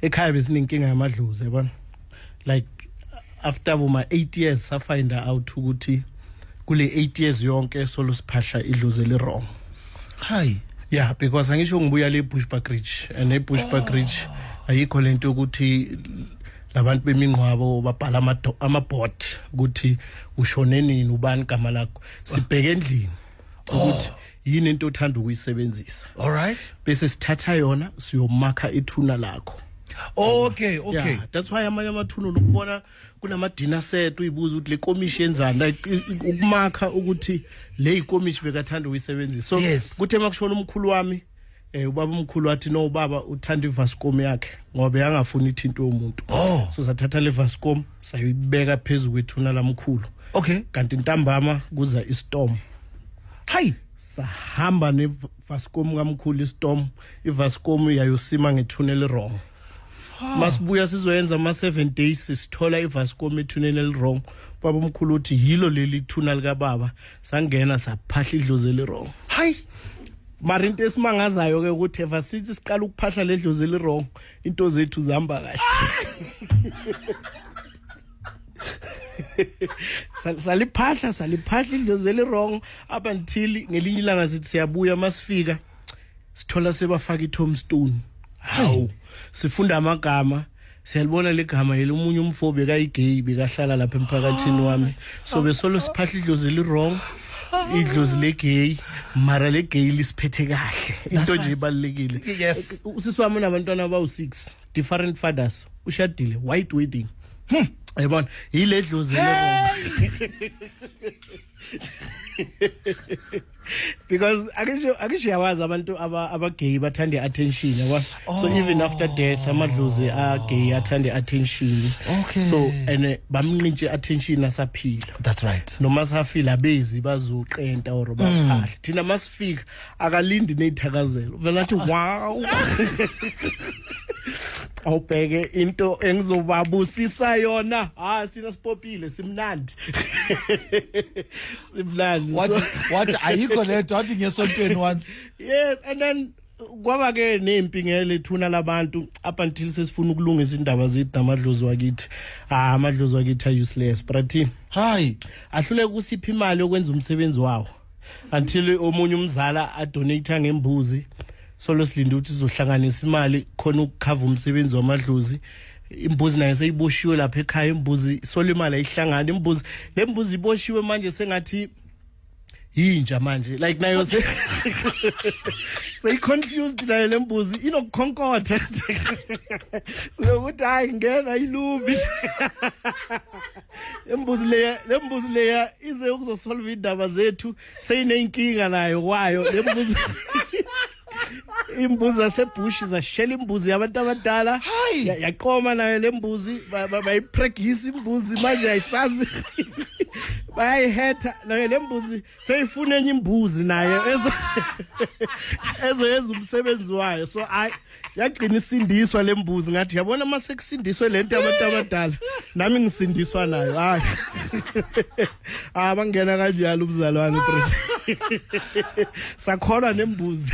Ekhaya besinenkinga yamadlozi, yabona, like after boma 8 years safind out ukuthi kule 8 years yonke solo siphahla idlozi eli wrong. Hayi. Yeah, because angisho ngibuya le Bushbuckridge, and e Bushbuckridge ayikho lento yokuthi labantu bemingcwabo babhala ama-board ukuthi ushone nini, ubani igama lakho. Sibheke endlini ukuthi yini into othanda ukuyisebenzisa. All right. Bese sithatha yona siyomakha ithuna lakho. Okay. Yeah, that's why amanye amathuna unokubona kunama dinner set, uyibuza ukuthi le komishi yenzani, like ukumakha ukuthi le ikomishi bekathanda ukuyisebenzisa. So kuthe makushona umkhulu wami, ubaba omkhulu wathi no, ubaba uthanda ivascom yakhe ngoba yangafuni ithinto yomuntu. So sathatha le vascom sayibeka phezulu kwethuna lamkhulu. Kanti ntambama kuza istorm. Hayi. Sahamba nevascom kamkhulu istorm, ivascom yayosima ngethuna eliwrong. Masibuya sizoyenza ama 7 days, sithola ivascom ethuneni eliwrong. Baba omkhulu uthi yilo leli thuna likababa, sangena saphahla idlozi eliwrong. Hayi. Mara into esimangazayo ke ukuthi ever since siqala ukuphahla ledlozi eliwrong, into zethu zihamba kahle. Saliphahla idlozi eliwrong up until ngelinye ilanga sithi siyabuya, masifika sithola sebafaka i-tombstone. Hawu, sifunda amagama, siyalibona legama yelomunye umfo bekayigay, bekahlala lapha emphakathini wami. So besolo siphahla idlozi eli-wrong, idlozi legay, mara legay lisiphethe kahle. Into nje ibalulekile. Usisi wami unabantwana abawu-6, different fathers, ushadile, white wedding. Yabona, yile dlozi le-wrong. Because akisho yawazi abantu abagay bathanda i-attention, yabona. So even after death amadlozi agay athanda i-attention. So and bamnqintshe attention asaphila. That's right. Noma safila bezi bazoqenta or baphahla. Thina masifika akalindi nezithakazelo. Vela athi wow. Awubheke into engizobabusisa yona. Sina sipopile, simnandi. Simnandi. What ayikho lento wathi ngesontweni once. Yes, and then kwaba ke nempi ngele thuna labantu up until sesifuna ukulungisa indaba zethu namadlozi wakithi. Amadlozi wakithi are useless, but hayi ahluleke ukusipha imali yokwenza umsebenzi wawo until omunye umzala adonate ngembuzi. Solo silinde ukuthi sizohlanganisa imali khona ukukhava umsebenzi wamadlozi. Imbuzi nayo seyiboshiwe lapha ekhaya, imbuzi solo imali ayihlangani. Imbuzi le mbuzi iboshiwe manje sengathi yinja manje, like nayo seyi confused nayo le mbuzi inokukhonkotha. So ukuthi hayi ngena ilubi. Le mbuzi leya ize ukuzosolve indaba zethu, seyinenkinga nayo kwayo le mbuzi. Imbuzi yasebush zashela imbuzi yabantu abadala, yaqoma nayo le mbuzi, bayipreggisa imbuzi manje ayisazi, bayayihetha nayo le mbuzi, seyifuna enye imbuzi nayo ezoyenza umsebenzi wayo. So yagcina isindiswa le mbuzi. Ngathi yabona mase kusindiswe lento yabantu abadala, nami ngisindiswa nayo. Hayi, bangena kanjalo ubuzalwane bro. Sakholwa nembuzi.